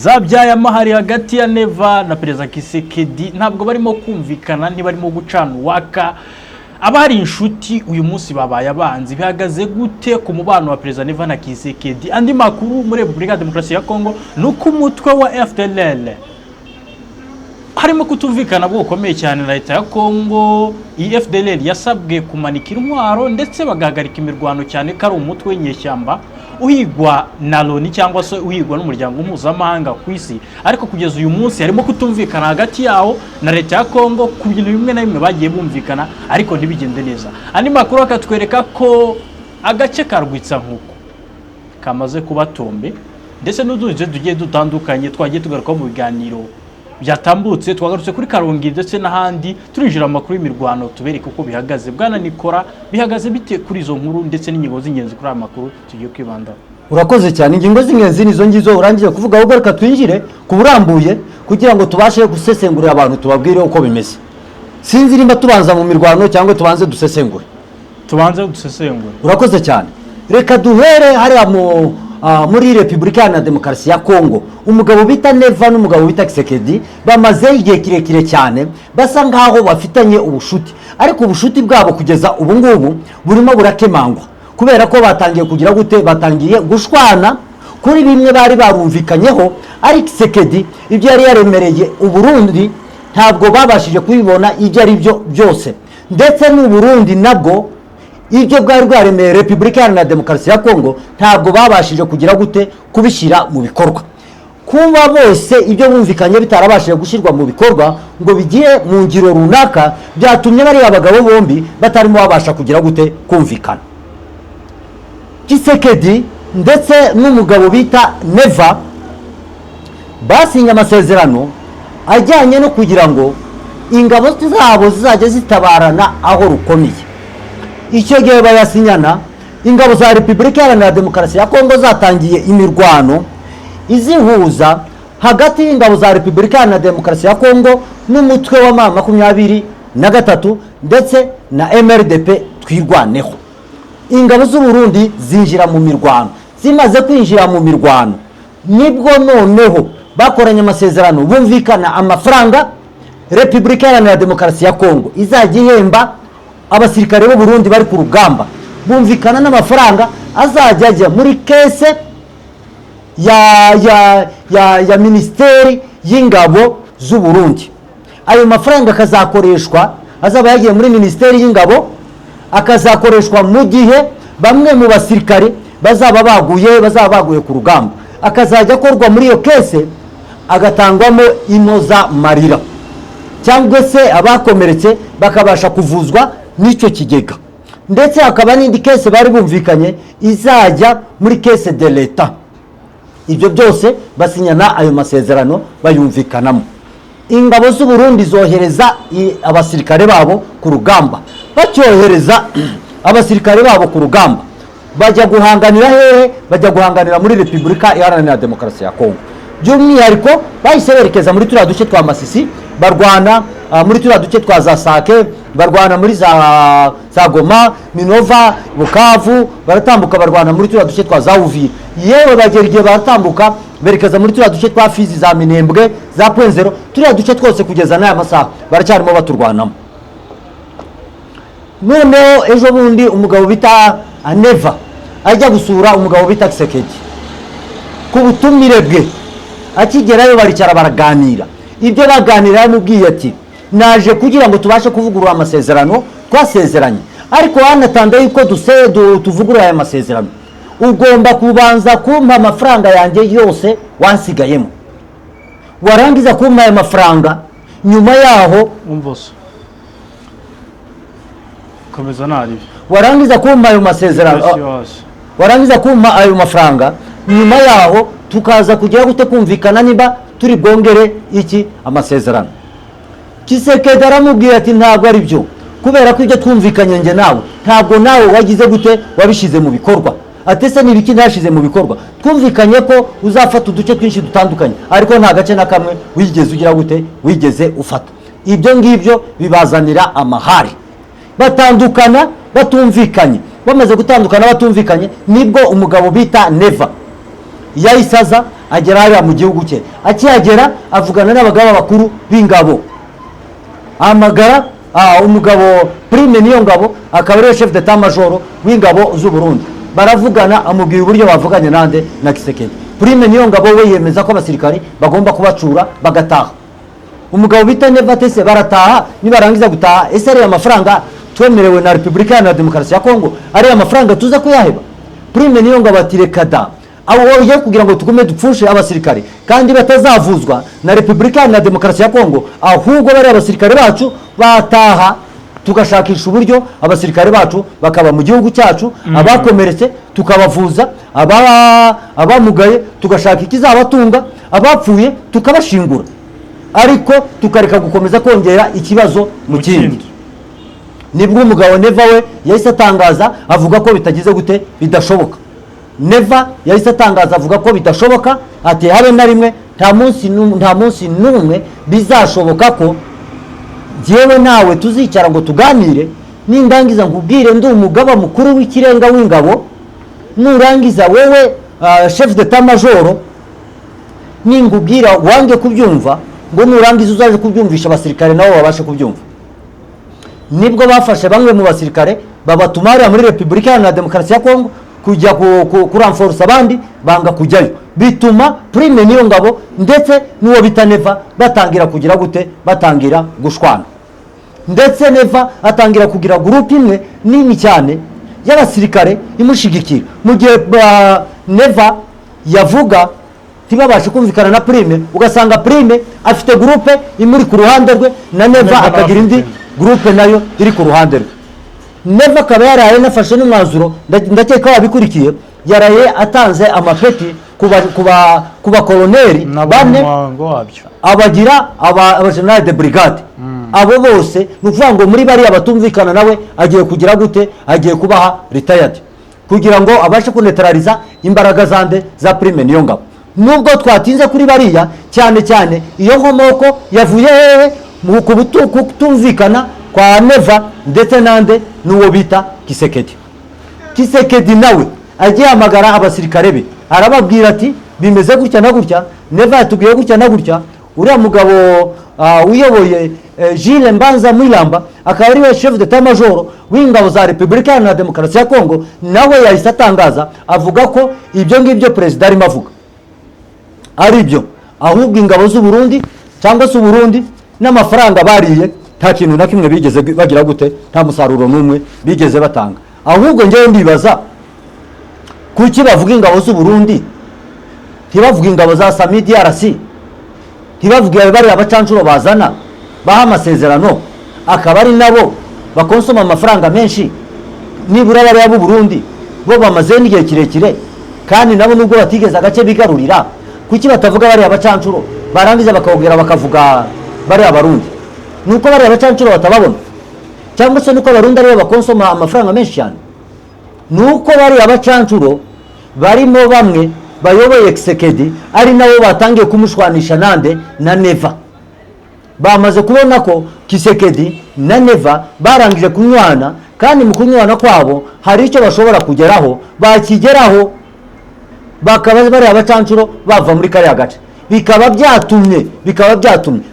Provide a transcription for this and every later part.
Zabyaye amahari hagati ya Neva na Perezida Tshisekedi. Ntabwo barimo kumvikana, ntibarimo gucana uwaka. Abari inshuti uyu munsi babaye abanzi. Bihagaze gute ku mubano wa Perezida Neva na Tshisekedi? Andi makuru muri Repubulika ya Demokarasi ya Kongo ni uko umutwe wa FDLR harimo kutumvikana bwo bukomeye cyane na leta ya Kongo. Iyi FDLR yasabwe kumanika intwaro ndetse bagahagarika imirwano, cyane ko ari umutwe w'inyeshyamba uhigwa na Loni cyangwa se uhigwa n'umuryango mpuzamahanga ku isi. Ariko kugeza uyu munsi harimo kutumvikana hagati yawo na leta ya Kongo ku bintu bimwe na bimwe bagiye bumvikana ariko ntibigende neza. Andi makuru akatwereka ko agace ka Rwitsankuku kamaze kuba tombe, ndetse n'utundi duce tugiye dutandukanye twagiye tugarukaho mu biganiro byatambutse. Twagarutse kuri Karongi ndetse n'ahandi, turinjira mu makuru y'imirwano tubereke uko bihagaze. Bwana Nikora, bihagaze bite kuri izo nkuru ndetse n'ingingo z'ingenzi kuri aya makuru tugiye kwibandaho? Urakoze cyane. Ingingo z'ingenzi nizo ngizo urangije kuvuga. Ahubwo reka twinjire ku burambuye kugira ngo tubashe gusesengurira abantu, tubabwire uko bimeze. Sinzi nimba tubanza mu mirwano cyangwa tubanze dusesengure. Tubanze dusesengure. Urakoze cyane. Reka duhere hariya muri Repubulika Iharanira Demokarasi ya Kongo. Umugabo bita Neva n'umugabo bita Tshisekedi bamaze igihe kirekire cyane basa nkaho bafitanye ubushuti, ariko ubushuti bwabo kugeza ubu ngubu burimo burakemangwa kubera ko batangiye kugira gute? Batangiye gushwana kuri bimwe bari barumvikanyeho, ariko Tshisekedi ibyo yari yaremereye Uburundi ntabwo babashije kubibona ibyo ari byo byose, ndetse n'Uburundi nabwo ibyo bwari bwaremeye Repubulika Iharanira Demokarasi ya Kongo ntabwo babashije kugira gute? Kubishyira mu bikorwa. Kuba bose ibyo bumvikanye bitarabashije gushyirwa mu bikorwa ngo bigire mu ngiro runaka, byatumye bariya bagabo bombi batarimo babasha kugira gute? Kumvikana. Tshisekedi ndetse n'umugabo bita Neva basinye amasezerano ajyanye no kugira ngo ingabo zabo zizajya zitabarana aho rukomeye. Icyo gihe bayasinyana, ingabo za Repubulika Iharanira Demokarasi ya Kongo zatangiye imirwano izihuza hagati y'ingabo za Repubulika Iharanira Demokarasi ya Kongo n'umutwe wa M23 ndetse na MRDP Twirwaneho. Ingabo z'Uburundi zinjira mu mirwano. Zimaze kwinjira mu mirwano, nibwo noneho bakoranye amasezerano, bumvikana amafaranga Repubulika Iharanira Demokarasi ya Kongo izajya ihemba abasirikare b'u Burundi bari ku rugamba, bumvikana n'amafaranga azajya ajya muri caisse ya minisiteri y'ingabo z'u Burundi. Ayo mafaranga akazakoreshwa, azaba yagiye muri minisiteri y'ingabo, akazakoreshwa mu gihe bamwe mu basirikare bazaba baguye ku rugamba, akazajya akorwa muri iyo caisse, agatangwamo impozamarira cyangwa se abakomeretse bakabasha kuvuzwa n'icyo kigega. Ndetse hakaba n'indi caisse bari bumvikanye izajya muri caisse de l'État. Ibyo byose basinyana ayo masezerano, bayumvikanamo. Ingabo z'u Burundi zohereza abasirikare babo ku rugamba. Bacyohereza abasirikare babo ku rugamba, bajya guhanganira hehe? Bajya guhanganira muri Repubulika Iharanira Demokarasi ya Kongo. By'umwihariko bahise berekeza muri turiya duce twa Masisi, barwana muri turiya duce twa za Sake, barwana muri za Goma, Minova, Bukavu, baratambuka barwana muri turiya duce twa za Uvira. Yewe, bagera igihe baratambuka berekeza muri turiya duce twa Fizi, za Minembwe, za Point Zéro. Turiya duce twose kugeza n'aya masaha baracyarimo baturwanamo. Noneho ejo bundi umugabo bita Neva ajya gusura umugabo bita Tshisekedi ku butumire bwe. Akigerayo baricara baraganira. Ibyo baganira, yamubwiye ati: "Naje kugira ngo tubashe kuvugurura amasezerano twasezeranye, ariko wanatanze yuko tuvugurura aya masezerano, ugomba kubanza kumpa amafaranga yanjye yose wansigayemo. Warangiza kumpa aya mafaranga, nyuma yaho..." Umva se, komeza ntaribi. "Warangiza kumpa ayo masezerano, warangiza kumpa ayo mafaranga, nyuma yaho tukaza kugira gute? Kumvikana niba turi bwongere iki? Amasezerano." Tshisekedi aramubwira ati: "Ntabwo ari byo, kubera ko ibyo twumvikanye njye nawe, ntabwo nawe wagize gute? Wabishyize mu bikorwa." Ati: "Ese ni ibiki ntashyize mu bikorwa? Twumvikanye ko uzafata uduce twinshi dutandukanye, ariko nta gace na kamwe wigeze ugira gute? Wigeze ufata." Ibyo ngibyo bibazanira amahari, batandukana batumvikanye. Bamaze gutandukana batumvikanye, nibwo umugabo bita Neva Yahise aza agera hariya mu gihugu cye. Akihagera avugana n'abagaba bakuru b'ingabo, ahamagara umugabo Prime Niyongabo, akaba ariwe chef d'état major w'ingabo z'u Burundi. Baravugana, amubwira uburyo bavuganye nande? Na Tshisekedi. Prime Niyongabo we yemeza ko abasirikari bagomba kubacura bagataha. Umugabo bita Neva ati: "Se barataha, nibarangiza gutaha, ese ariya mafaranga twemerewe na Repubulika Iharanira Demokarasi ya Kongo, ariya mafaranga tuza kuyaheba?" Prime Niyongabo ati: "Reka da, abo ugiye kugira ngo tugume dupfushe abasirikare kandi batazavuzwa na Repubulika Iharanira Demokarasi ya Kongo. Ahubwo bariya abasirikare bacu bataha, tugashakisha uburyo abasirikare bacu bakaba mu gihugu cyacu, abakomeretse tukabavuza, abamugaye tugashaka ikizabatunga, abapfuye tukabashingura, ariko tukareka gukomeza kongera ikibazo mu kindi." Nibwo umugabo Neva we yahise atangaza avuga ko bitagize gute? Bidashoboka. Neva yahise atangaza avuga ko bidashoboka, ati: "Habe na rimwe, nta munsi n'umwe bizashoboka ko jyewe nawe tuzicara ngo tuganire, nindangiza nkubwire ndi umugaba mukuru w'ikirenga w'ingabo, nurangiza wowe chef d'état major ningubwira wange kubyumva, ngo nurangiza uzaje kubyumvisha abasirikare nabo babashe kubyumva." Nibwo bafashe bamwe mu basirikare babatuma hariya muri Repubulika Iharanira Demokarasi ya Kongo kujya kuramforosa, abandi banga kujyayo, bituma Prime Niyongabo ndetse n'uwo bita Neva batangira kugira gute? Batangira gushwana. Ndetse Neva atangira kugira groupe imwe nini cyane y'abasirikare imushigikira. Mu gihe Neva yavuga ntibabashe kumvikana na Prime, ugasanga Prime afite groupe imuri ku ruhande rwe, na Neva Neva nawe akagira indi afite groupe nayo iri ku ruhande rwe. Neva akaba yaraye anafashe n'umwanzuro, ndakeka wabikurikiye, yaraye atanze amapeti ku bakoloneri nabo bane, umuhango wabyo. abagira aba général de brigade. Abo bose, ni ukuvuga ngo muri bariya batumvikana nawe, agiye kugira gute? Agiye kubaha retired kugira ngo abashe kunetraliza imbaraga zande? Za Prime Niyongabo. Nubwo twatinze kuri bariya cyane cyane, iyo nkomoko yavuye hehe? Mu kutumvikana kwa Neva ndetse nande? N'uwo bita Tshisekedi. Tshisekedi nawe agihamagara abasirikare be, arababwira ati: "Bimeze gutya na gutya, Neva yatubwiye gutya na gutya." Uriya mugabo uyoboye Jules Mbanza Mwilamba, akaba ariwe chef d'état major w'ingabo za Repubulika Iharanira Demokarasi ya Kongo, nawe yahise atangaza avuga ko ibyo ngibyo perezida arimo avuga ari byo, ahubwo ingabo z'u Burundi cyangwa se Uburundi n'amafaranga bariye nta kintu na kimwe bigeze bagira gute? Nta musaruro n'umwe bigeze batanga. Ahubwo njyewe ndibaza kuki bavuga ingabo z'u Burundi, ntibavuge ingabo za SAMIDRC, ntibavuge bariya bacanshuro bazana baha amasezerano, akaba ari nabo bakonsoma amafaranga menshi. Nibura bariya b'u Burundi bo bamaze n'igihe kirekire, kandi nabo nubwo batigeze agace bigarurira, kuki batavuga bariya bacanshuro, barangiza bakongera bakavuga bariya Barundi? Ni uko bariya bacanshuro batababona, cyangwa se nuko Abarundi aribo bakonsoma amafaranga menshi cyane? Ni uko bariya bacanshuro barimo bamwe bayoboye Tshisekedi, ari nabo batangiye kumushwanisha nande? Na Neva. Bamaze kubona ko Tshisekedi na Neva barangije kunywana, kandi mu kunywana kwabo hari icyo bashobora kugeraho. Bakigeraho bakaba bariya bacanshuro bava muri kariya gace. Bikaba byatumye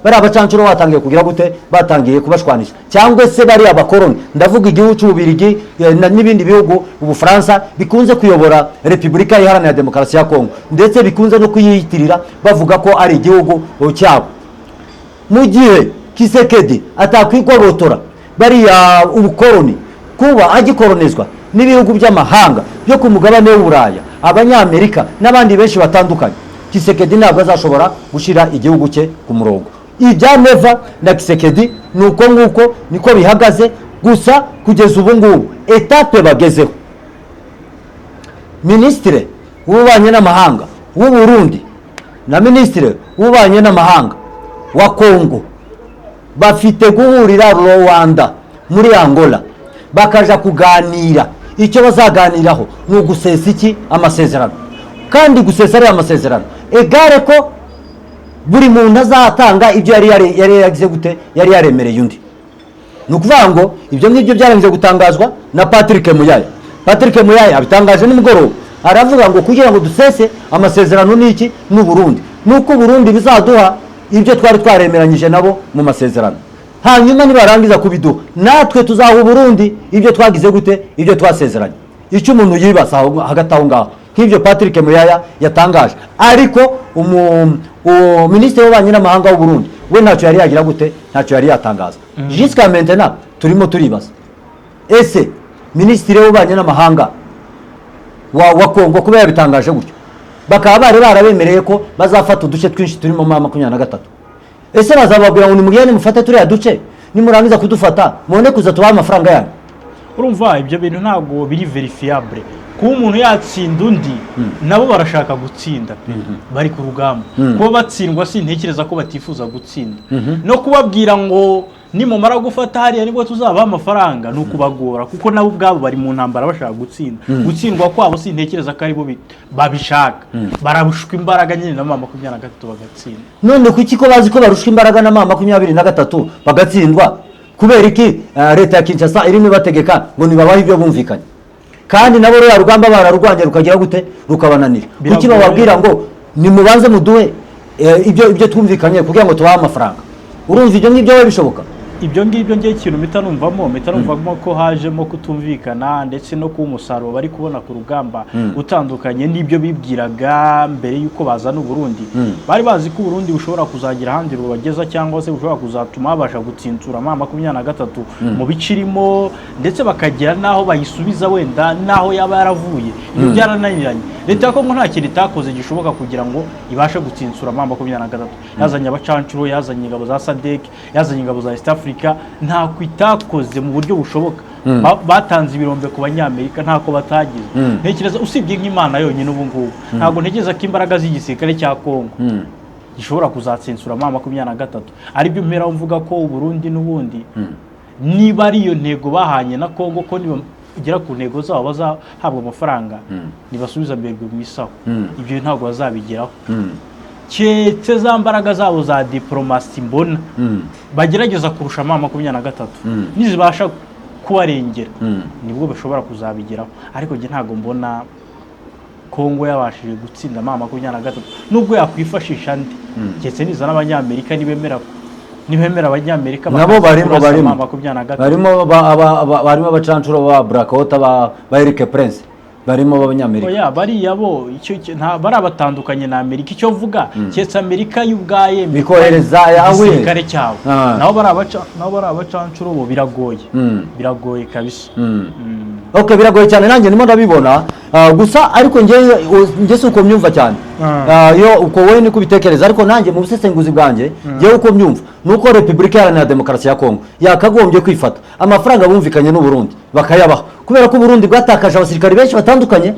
bariya bacanshuro batangiye kugira gute? Batangiye kubashwanisha, cyangwa se bariya bakoroni, ndavuga igihugu cy'Ububirigi n'ibindi bihugu, Ubufaransa, bikunze kuyobora Repubulika Iharanira Demokarasi ya Kongo, ndetse bikunze no kuyiyitirira bavuga ko ari igihugu cyabo. Mu gihe Tshisekedi atakwigobotora bariya ubukoroni, kuba agikoronizwa n'ibihugu by'amahanga byo ku mugabane w'Uburaya, Abanyamerika n'abandi benshi batandukanye, Tshisekedi ntabwo azashobora gushyira igihugu cye ku murongo. Ibya Neva na Tshisekedi ni uko nguko niko bihagaze. Gusa kugeza ubu ngubu étape bagezeho, minisitiri w'ububanyi n'amahanga w'u Burundi na minisitiri w'ububanyi n'amahanga wa Kongo bafite guhurira Rwanda muri Angola, bakaja kuganira. Icyo bazaganiraho ni ugusesa iki? Amasezerano. Kandi gusesa ariya amasezerano egare ko buri muntu azatanga ibyo yari yagize gute? Yari yaremereye undi. Ni ukuvuga ngo ibyo ngibyo byarangije gutangazwa na Patrick Muyaya. Patrick Muyaya abitangaje nimugoroba. Aravuga ngo kugira ngo dusese amasezerano n'iki n'u Burundi, nuko Burundi bizaduha ibyo twari twaremeranyije nabo mu masezerano, hanyuma nibarangiza kubiduha natwe tuzaha Uburundi ibyo twagize gute, ibyo twasezeranye. Icyo umuntu yibaza hagati aho ngaho, nk'ibyo Patrick Muyaya yatangaje, ariko minisitiri w'ububanyi n'amahanga w'u Burundi we ntacyo yari yagira gute, ntacyo yari yatangaza. Jusqu'à maintenant turimo turibaza: ese minisitiri w'ububanyi n'amahanga wa Kongo kuba yabitangaje gutyo, bakaba bari barabemereye ko bazafata uduce twinshi turimo ma 23, ese bazababwira ngo nimugende mufate turiya duce, nimurangiza kudufata mubone kuza tubahe amafaranga yanyu? Urumva, ibyo bintu ntabwo biri vérifiable. Kuba umuntu yatsinda undi, nabo barashaka gutsinda pe, bari ku rugamba. Kuba batsindwa, sintekereza ko batifuza gutsinda. No kubabwira ngo nimumara gufata hariya nibwo tuzabaha amafaranga ni ukubagora, kuko nabo ubwabo bari mu ntambara bashaka gutsinda. Gutsindwa kwabo sintekereza ko aribo babishaka. Bararushwa imbaraga nyine na ma 23 bagatsinda. None kuki ko bazi ko barushwa imbaraga na ma 23 bagatsindwa, kubera iki leta ya Kinshasa irimo ibategeka ngo nibabahe ibyo bumvikanye, kandi nabo ruriya rugamba bararurwanya rukagira gute, rukabananira? Kuki Biragoye. bababwira ngo nimubanze muduhe ibyo twumvikanye kugira ngo tubahe amafaranga? Urumva ibyo ngibyo we bishoboka? Ibyo ngibyo ngiye ikintu mpita numvamo ko hajemo kutumvikana, ndetse no kuba umusaruro bari kubona ku rugamba utandukanye n'ibyo bibwiraga mbere y'uko bazana Uburundi. Bari bazi ko Uburundi bushobora kuzagira ahandi rubageza, cyangwa se bushobora kuzatuma babasha gutsinsura ma 23 mu bice irimo, ndetse bakagera n'aho bayisubiza wenda n'aho yaba yaravuye. Ibyo byarananiranye. Leta ya Kongo nta kintu itakoze gishoboka kugira ngo ibashe gutsinsura ma 23. Yazanye abacancuro, yazanye ingabo za SADC, yazanye ingabo za East Africa, ntako itakoze mu buryo bushoboka. Batanze ibirombe ku Banyamerika, ntako batagize. Ntekereza usibye nk'Imana yonyine, ubu ngubu ntabwo ntekereza ko imbaraga z'igisirikare cya Kongo gishobora kuzatsinsura ma 23. Aribyo mpera mvuga ko Uburundi n'ubundi, niba ari iyo ntego bahanye na Kongo, ko nibagera ku ntego zabo bazahabwa amafaranga, nibasubiza mbere mu isaho, ibyo ntabwo bazabigeraho, keretse za mbaraga zabo za diporomasi mbona bagerageza kurusha ma 23 nizibasha kubarengera, nibwo bashobora kuzabigeraho. Ariko njye ntabwo mbona Kongo yabashije gutsinda ma 23, nubwo yakwifashisha andi, keretse nizana Abanyamerika. Nibemera Abanyamerika Nabo bakaza barimo kurasa barimo ma 23. Barimo barimo abacancuro ba Blackwater, ba Eric Prince, barimo b'Abanyamerika. Oya, bariya bo bariya batandukanye na Amerika. Icyo mvuga, keretse Amerika y'ubwaye Bikohereza yawe. igisirikare cyabo. Naho bari abacancuro bo biragoye. Biragoye kabisa. Okay, biragoye cyane, nanjye ndimo ndabibona. Gusa ariko njye si uko mbyumva cyane. Iyo uko wowe niko ubitekereza, ariko nanjye mu busesenguzi bwanjye, njyewe uko mbyumva ni uko Repubulika Iharanira Demokarasi ya Kongo yakagombye kwifata amafaranga bumvikanye n'u Burundi bakayabaha, kubera ko Uburundi bwatakaje abasirikari benshi batandukanye.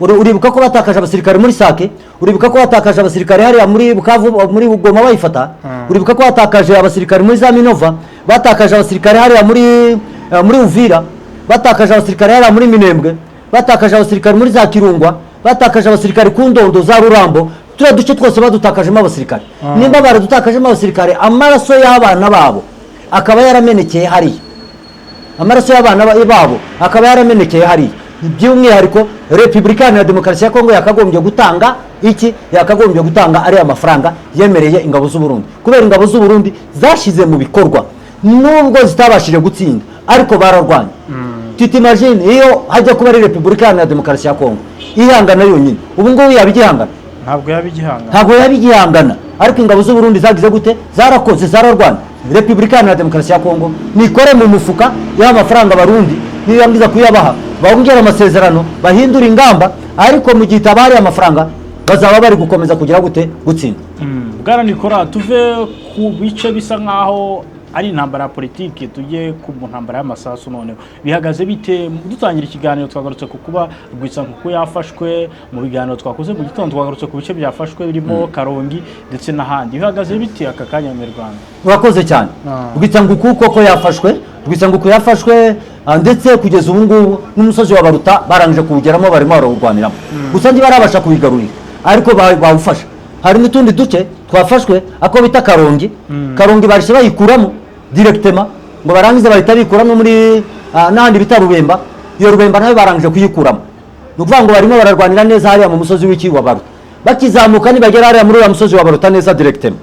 Uribuka ko batakaje abasirikare muri Sake, uribuka ko batakaje abasirikare hariya muri Bukavu, muri Goma bayifata, uribuka ko batakaje abasirikare muri za Minova, batakaje abasirikare hariya muri Uvira, batakaje abasirikare hariya muri Minembwe, batakaje abasirikare muri za Kirungwa, batakaje abasirikare ku Ndondo, za Rurambo. Turiya duce twose badutakajemo abasirikare. Nimba baradutakajemo abasirikare, amaraso y'abana babo akaba yaramenekeye hariya, amaraso y'abana babo akaba yaramenekeye hariya, by'umwihariko Repubulika Iharanira Demokarasi ya Kongo yakagombye gutanga iki? Yakagombye gutanga ariya mafaranga yemereye ingabo z'u Burundi, kubera ingabo z'u Burundi zashyize mu bikorwa, nubwo zitabashije gutsinda ariko bararwanya. Tu t'imagines iyo hajya kuba ari Repubulika Iharanira Demokarasi ya Kongo ihangana yonyine, ubu ngubu yaba igihangana? Ntabwo yaba igihangana. Ntabwo yaba igihangana, ariko ingabo z'u Burundi zagize gute? Zarakoze, zararwanya. Repubulika Iharanira Demokarasi ya Kongo nikore mu mufuka y'amafaranga Abarundi, nirangiza kuyabaha bongera amasezerano, bahindura ingamba. Ariko mu gihe itabariye amafaranga, bazaba bari gukomeza kugira gute? Gutsinda. Bwana Nikora, tuve ku bice bisa nkaho ari intambara ya politiki, tujye ku ntambara y'amasasu. Noneho bihagaze bite? Dutangira ikiganiro twagarutse ku kuba Rwitsankuku yafashwe. Mu biganiro twakoze mu gitondo twagarutse ku bice byafashwe birimo Karongi ndetse n'ahandi. Bihagaze bite aka kanya mu Rwanda? Urakoze cyane. Rwitsanguku koko yafashwe, Rwitsanguku yafashwe, ndetse kugeza ubu ngubu n'umusozi wa Baruta barangije kuwugeramo, barimo barawurwaniramo, gusa ntibarabasha kuwigarurira, ariko bawufasha. Hari n'utundi duce twafashwe, ako bita Karongi. Karongi bahise bayikuramo directement, ngo barangize bahita bikuramo muri n'ahandi bita Rubemba. Iyo Rubemba nayo barangije kuyikuramo. Ni ukuvuga ngo barimo bararwanira neza hariya mu musozi w'iki wa Baruta. Bakizamuka, nibagera hariya muri uriya musozi wa Baruta neza directement,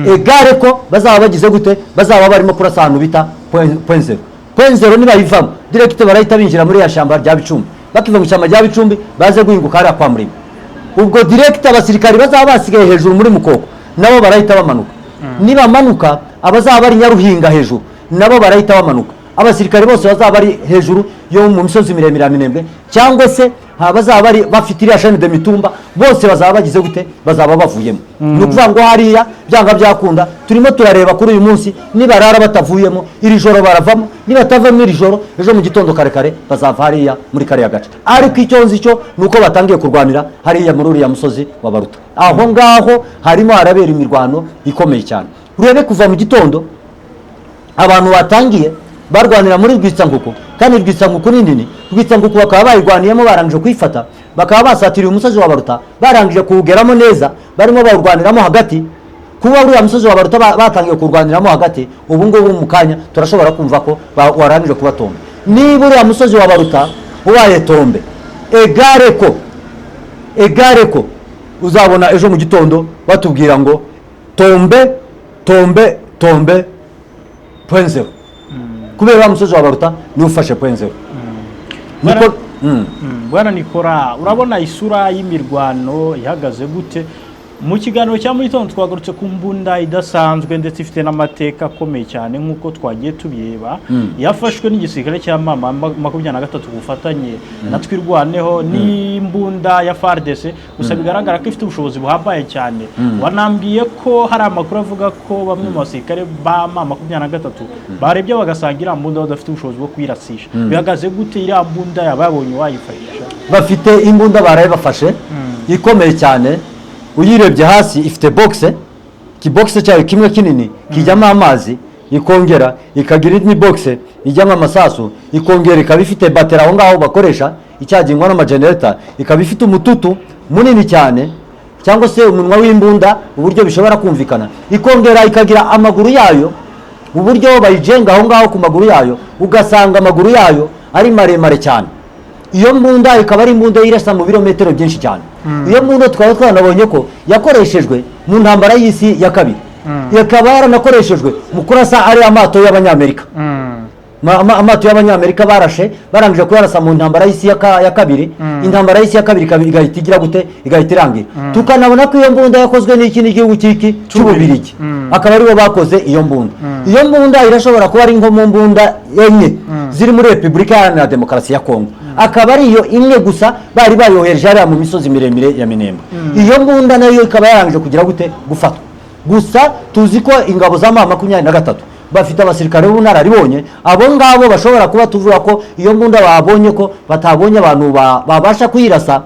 égale ko bazaba bagize gute? Bazaba barimo kurasa ahantu bita point zéro. Point zéro nibayivamo direct, barahita binjira muri ya shyamba rya Bicumbi. Bakiva mu ishyamba rya Bicumbi, baze guhinguka hariya kwa Murima. Ubwo direct abasirikari bazaba basigaye hejuru muri Mukoko nabo barahita bamanuka. Nibamanuka, abazaba bari Nyaruhinga hejuru nabo barahita bamanuka. Abasirikari bose bazaba bari hejuru yo mu misozi miremire ya Minembwe, cyangwa se abazaba bari bafite iriya chaîne de Mitumba, bose bazaba bagize gute? Bazaba bavuyemo. Ni ukuvuga ngo hariya byanga byakunda, turimo turareba kuri uyu munsi, nibarara batavuyemo iri joro baravamo. Nibatavamo iri joro, ejo mu gitondo kare kare bazava hariya muri kariya gace. Ariko icyo nzi cyo ni uko batangiye kurwanira hariya muri uriya musozi wa Baruta. Aho ngaho harimo harabera imirwano ikomeye cyane. Urebe kuva mu gitondo abantu batangiye barwanira muri Rwitsankuku, kandi Rwitsankuku ni nini. Rwitsankuku bakaba bayirwaniyemo, barangije kuyifata, bakaba basatiriye umusozi wa Baruta, barangije kuwugeramo neza, barimo bawurwaniramo hagati. Kuba uriya musozi wa Baruta batangiye kurwaniramo hagati, ubu ngubu mu kanya turashobora kumva ko warangije kuba tombé. Niba uriya musozi wa Baruta ubaye tombé, égale ko uzabona ejo mu gitondo batubwira ngo tombé, tombé, tombé point zéro, kubera wa musozi wa Baruta niwe ufashe point zéro. Niko. Bwana Nikora, urabona isura y'imirwano ihagaze gute? Mu kiganiro cya muri gitondo twagarutse ku mbunda idasanzwe ndetse ifite n'amateka akomeye cyane, nk'uko twagiye tubireba, yafashwe n'igisirikare cya M23 ku bufatanye na Twirwaneho, n'imbunda ya FARDC. Gusa bigaragara ko ifite ubushobozi buhambaye cyane. Wanambwiye ko hari amakuru avuga ko bamwe mu basirikare ba M23 barebye bagasanga iriya mbunda badafite ubushobozi bwo kuyirasisha. Bihagaze gute? Iriya mbunda yaba yabonye uwayifashisha? Bafite imbunda baraye bafashe ikomeye cyane. Uyirebye hasi ifite box, ikibogisi cyayo kimwe kinini kijyamo amazi, ikongera ikagira indi box ijyamo amasasu, ikongera ikaba ifite bateri aho ngaho bakoresha icyagingwa n'amajenereta, ikaba ifite umututu munini cyane cyangwa se umunwa w'imbunda, uburyo bishobora kumvikana, ikongera ikagira amaguru yayo, uburyo bayijenga aho ngaho ku maguru yayo, ugasanga amaguru yayo ari maremare cyane. Iyo mbunda ikaba ari imbunda irasa mu birometero byinshi cyane. Iyo mbunda tukaba twanabonye ko yakoreshejwe mu ntambara y'isi ya kabiri, ikaba yaranakoreshejwe mu kurasa ariya mato y'Abanyamerika. Amato y'Abanyamerika barashe, barangije kuyarasa mu ntambara y'isi ya kabiri, intambara y'isi ya kabiri igahita igira gute? Igahita irangira. Tukanabona ko iyo mbunda yakozwe n'iki? N'igihugu cy'iki cy'Ububirigi, akaba aribo bakoze iyo mbunda. Iyo mbunda irashobora kuba ari nko mu mbunda enye ziri muri Repubulika Iharanira Demokarasi ya Kongo, akaba ari iyo imwe gusa bari bayohereje hariya mu misozi miremire ya Minembwe. Iyo mbunda nayo ikaba yarangije kugira gute? Gufatwa. Gusa tuzi ko ingabo za M23 bafite abasirikare b'ubunararibonye. Abo ngabo bashobora kuba tuvuga ko iyo mbunda babonye, ko batabonye abantu babasha kuyirasa,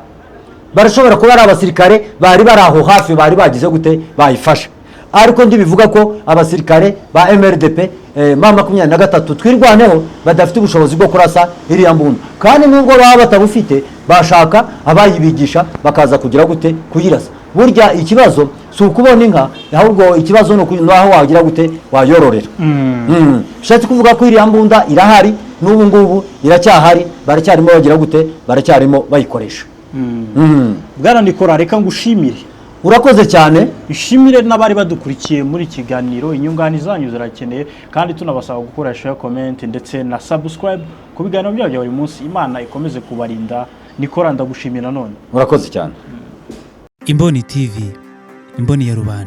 barashobora kuba ari abasirikare bari bari aho hafi, bari bagize gute? Bayifashe. Ariko ndibivuga ko abasirikare ba MRDP, M23 Twirwaneho badafite ubushobozi bwo kurasa iriya mbunda. Kandi nubwo baba batabufite, bashaka abayibigisha bakaza kugira gute? Kuyirasa. Burya ikibazo si ukubona inka, ahubwo ikibazo ni aho wagira gute? Wayororera. Bishatse kuvuga ko iriya mbunda irahari n'ubu ngubu, iracyahari, baracyarimo bagira gute? Baracyarimo bayikoresha. Bwana Nikora, reka ngushimire. Urakoze cyane. Ishimire n'abari badukurikiye muri kiganiro. Inyunganizi zanyu zirakeneye, kandi tunabasaba gukora share, comment ndetse na subscribe ku biganiro byabo bya buri munsi. Imana ikomeze kubarinda. Nikora, ndagushimira none. Urakoze cyane. Imboni TV, imboni ya rubanda.